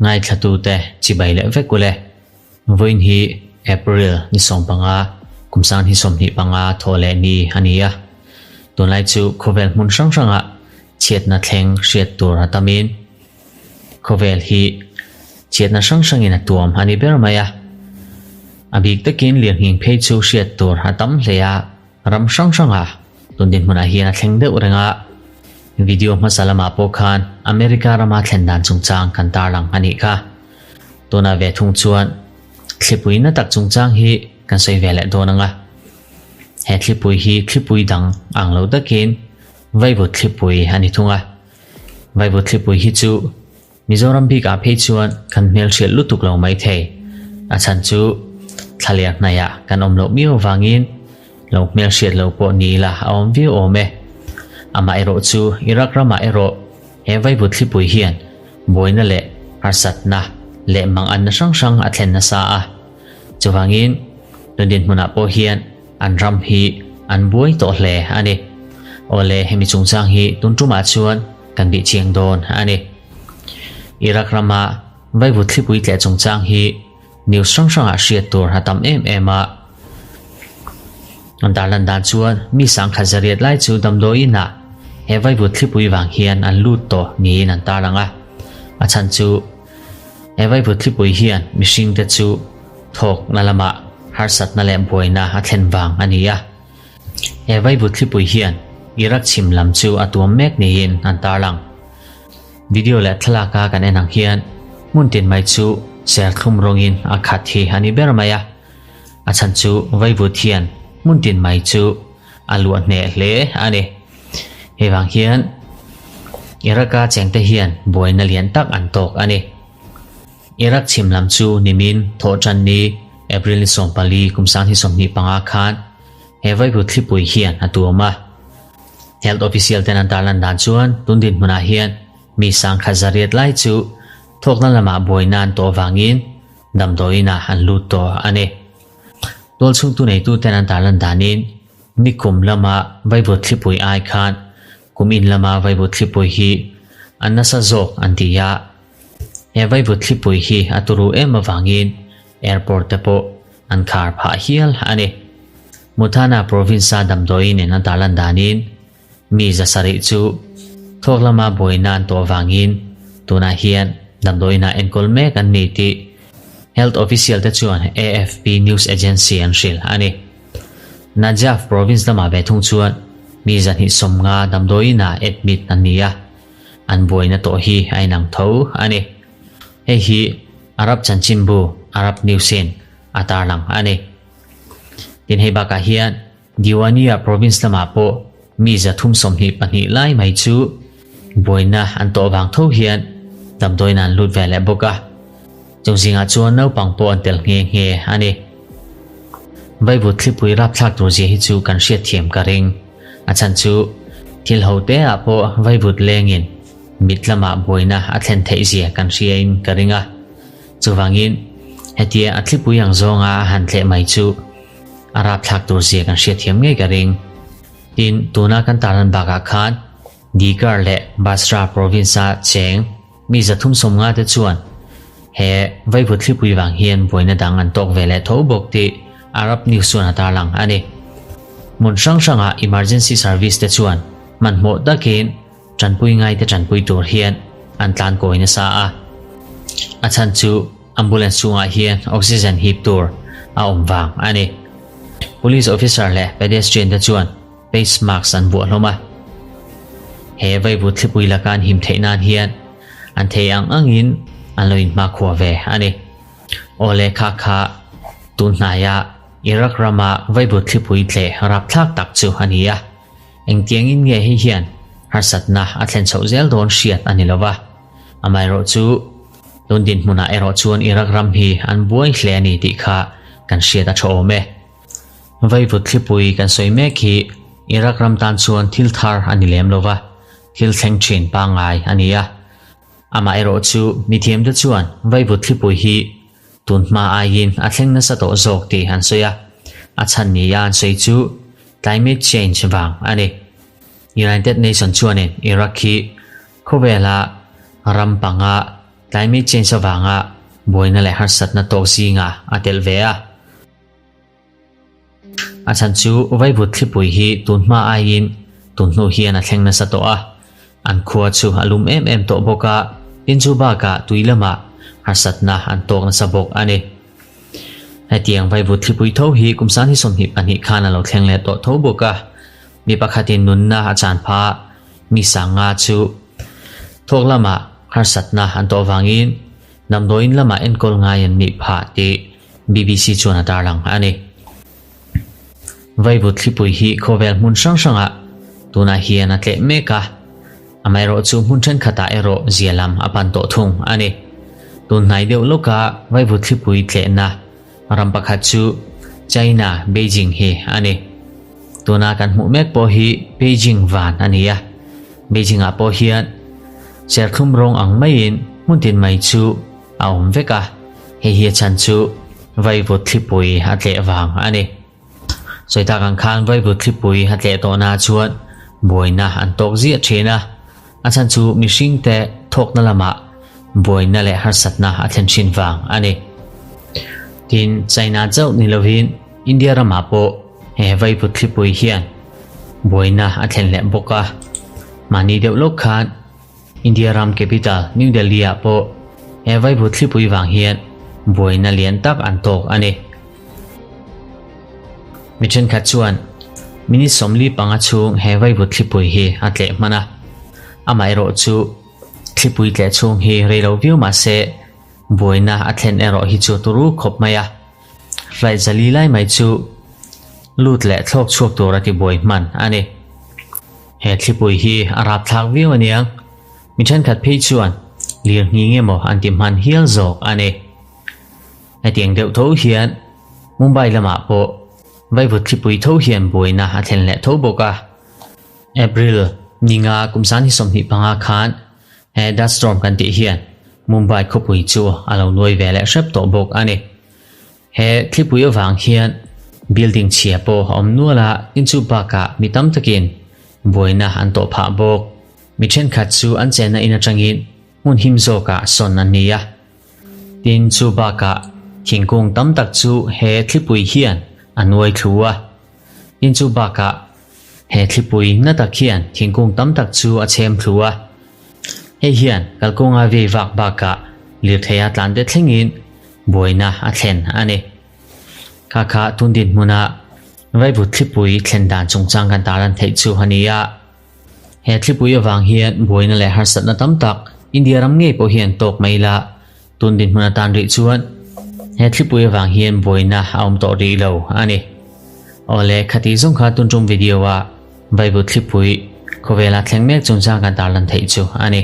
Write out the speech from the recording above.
Ngaithlatute chibai leh vek ule. Vawiin hi April ni 15, kum 2025 thawh leh ni a ni a. Tunlai chu khawvel hmun hrang hrangah chhiatna thleng hriat tur a tamin khawvel hi chhiatna hrang hrangin a tuam a ni ber mai a. A bik takin lirnghing phei chu hriat tur a tam hle a. Ram hrang hranga tun dinhmunah hian a thleng deuh reng a, video hmasa lamah pawh khan America rama thlen dan chungchang kan tarlang a nih kha. Tunah ve thung chuan thlipui na tak chungchang hi kan sawi ve leh dawn ang a. He thlipui hi thlipui dang ang lo takin Vaivut thlipui a ni thung a. Vaivut thlipui hi chu Mizoram bikah phei chuan kan hmelhriat lutuk lo mai thei. A chhan chu thlaliar hnaihah kan awm loh miau avangin lo hmelhriat lo pawh ni ila a awm viau awm e. Amaherawh chu Iraq ramah erawh he vaivut thlipui hian buaina leh harsatna leh manganna hrang hrang a thlen nasa a. Chuvangin tun dinhmunah pawh hian an ram hi an buai tawh hle a ni. Awle hemi chungchang hi tun tumah chuan kan bih chiang dawn a ni. Iraq rama vaivut thlipui tleh chungchang hi news hrang hrangah hriat tur a tam em em a. An darlan dan chuan mi sangkhat zariat lai chu damdawiin ah he vaivut thlipui vang hian an lut tawh niin an tarlang a. A chhan chu he vaivut thlipui hian mihring te chu thawkna lamah harsatna leh buaina a thlen vang a ni a. He vaivut thlipui hian Iraq chhim lam chu a tuam mek niin an tarlang. Video leh thlalaka kan en ang hian hmun tin mai chu serthlum rawngin a khat hi a ni ber mai a. A chhan chu vaivut hian hmun tin mai chu a luah hneh hle a ni. Hei vang hian Iraq-a chengte hian buaina lian tak an tawk a ni. Iraq chhim lam chu nimin thawhṭan ni April ni 14 kum 2025 khan he vaivut thlipui hian a tuam a. Health official ten an tarlan dan chuan tun dinhmunah hian mi sangkhat zariat lai chu thawkna lamah buaina an tawh vangin damdawiinah an lut tawh a ni. Tualchhungtu neitu ten an tarlan danin nikum lama vaivut thlipui ai khan kum in lama vaivut thlipui hi a nasa zawk an ti a. He vaivut thlipui hi a turu em avangin airport te pawh an khar phah hial a ni. Muthana province-a damdawiin in a tarlan danin mi zasarih chu thawk lama buaina an tawh avangin tunah hian damdawiinah enkawl mek an ni tih health official te chuan AFP news agency an hrilh a ni. Najaf province lamah ve thung chuan mi 250 damdawiinah admit an ni a. An buaina tawh hi a inang tho a ni. Hei hi Arab chanchinbu Arab News-in a tarlang a ni. Tin hei bakah hian Diwania province lamah pawh mi 322 lai mai chu buaina an tawh vang tho hian damdawiin an lut ve leh bawk a. Chung zingah chuan naupang pawh an tel nghe nghe a ni. Vaivut thlipui rapthlak tur zia hi chu kan hriatthiam ka ring. A chhan chu thil ho te ah pawh vaivut lengin mit lamah buaina a thlen theih zia kan hriain ka ring a. Chuvangin hetia a thlipui ang zawnga a han thleh mai chu a rapthlak tur zia kan hriatthiam ngei ka ring. Tin, tuna kan tarlan bakah khan Dikar leh Basra province-a cheng mi 350 te chuan he vaivut thlipui vang hian buaina dang an tawk ve leh tho bawk tih Arab News chuan a tarlang a ni. Hmun hrang hrangah emergency service te chuan hmanhmawh takin tanpui ngaite tanpui tur hian an tlan kawi nasa a. A chhan chu ambulance chhungah hian oxygen hip tur a awm vang a ni. Police officer leh pedestrian te chuan face mask an buah hlawm a. He vaivut thlipui laka an him theih nan hian an thei ang angin an lo inhmakhua ve a ni. Awle kha kha tun hnaia Iraq rama vaivut thlipui tleh rapthlak tak chu a ni a. Engtiangin nge hei hian harsatna a thlen chhoh zel dawn hriat a ni lova. Amaherawhchu tun dinhmunah erawh chuan Iraq ram hi an buai hle a ni tih kha kan hriat a tha awm e. Vaivut thlipui kan sawi mek hi Iraq ram tan chuan thil thar a ni lem lova, thil thleng thin pangngai a ni a. Amaherawh chu mithiamte chuan vaivut thlipui hi tun hma aiin a thleng nasa tawh zawk tih an sawi a, a chhan nia an sawi chu climate change vang a ni. United Nation chuanin Iraq hi. Khawvela ram panga climate change avanga buaina leh harsatna tawk zingah a telh ve a. A chhan chu vaivut thlipui hi tun hma aiin tun hnu hian a thleng nasa tawh a, an khua chu a lum em em tawh bawk a, tin chu bakah tui lamah harsatna an tawk nasa bawk a ni. Hetiang vaivut thlipui tho hi kum sanghi 22 khan a lo thleng leh tawh tho bawk a, mi pakhatin nunna a chan phah mi sanga chu thawk lamah harsatna an tawh vangin damdawiin lamah enkawl ngai an nih phah tih BBC chuan a tarlang a ni. Vaivut thlipui hi khawvel hmun hrang hrangah tunah hian a tleh mek a, amaherawhchu hmun thenkhatah erawh zia lam a pan tawh thung a ni. Tun hnai deuh lawka vaivut thlipui tlehna ram pakhat chu China, Beijing hi a ni. Tuna kan hmuh mek pawh hi Beijing van a ni a, Beijing-ah pawh hian serthlum rawng ang maiin hmun tin mai chu a awm vek a, hei hi a chhan chu vaivut thlipui a tleh vang a ni. Sawi tak ang khan vaivut thlipui a tleh tawhna chuan buaina an tawk ziah thin a, a chhan chu mihringte thawkna lamah buaina leh harsatna a thlen thin vang a ni. Tin, China chauh ni lovin India ramah pawh he vaivut thlipui hian buaina a thlen leh bawk a, mahni deuh lawk khan India ram capital New Delhi-ah pawh he vaivut thlipui vang hian buaina lian tak an tawk a ni. Mi thenkhat chuan minute 45 chhung he vaivut thlipui hi a tleh hman a, amaherawh chu thlipui tleh chhung hi rei lo viau mah se buaina a thlen erawh hi chu turu khawp mai a, flight zali lai mai chu lut leh thlawk chhuak tur a ti buai hman a ni. He thlipui hi a rapthlak viau aniang, mi thenkhat phei chuan lir nghing emaw an ti hman hial zawk a ni. Hetiang deuh tho hian Mumbai lamah pawh vaivut thlipui tho hian buaina a thlen leh tho bawk a. April ninga kum sanghi 25 khan he dust storm kan tih hian Mumbai khawpui chu a lo nuai ve leh hrep tawh bawk a ni. He thlipui avang hian building chhia pawh a awm nual a, tin chu bakah mi tam takin buaina an tawh phah bawk. Mi thenkhat chu an chenna in atangin hmun him zawkah sawn an ni a. Tin chu bakah thingkung tam tak chu he thlipui hian a nuai thlu a. Tin chu bakah he thlipui na tak hian thingkung tam tak chu a chhem thlu a. Hei hian kalkawnga vei vak bakah lirtheia tlan te thlengin buaina a thlen a ni. Kha kha tun dinhmuna vaivut thlipui thlen dan chungchang kan tarlan theih chu a ni a. He thlipui avang hian buaina leh harsatna tam tak India ram ngei pawh hian tawk mai la, tun dinhmun atan rih chuan he thlipui avang hian buaina a awm tawh rih lo a ni. Awle, khati zawng kha tun tum video a vaivut thlipui khawvela thleng mek chungchang kan tarlan theih chu a ni.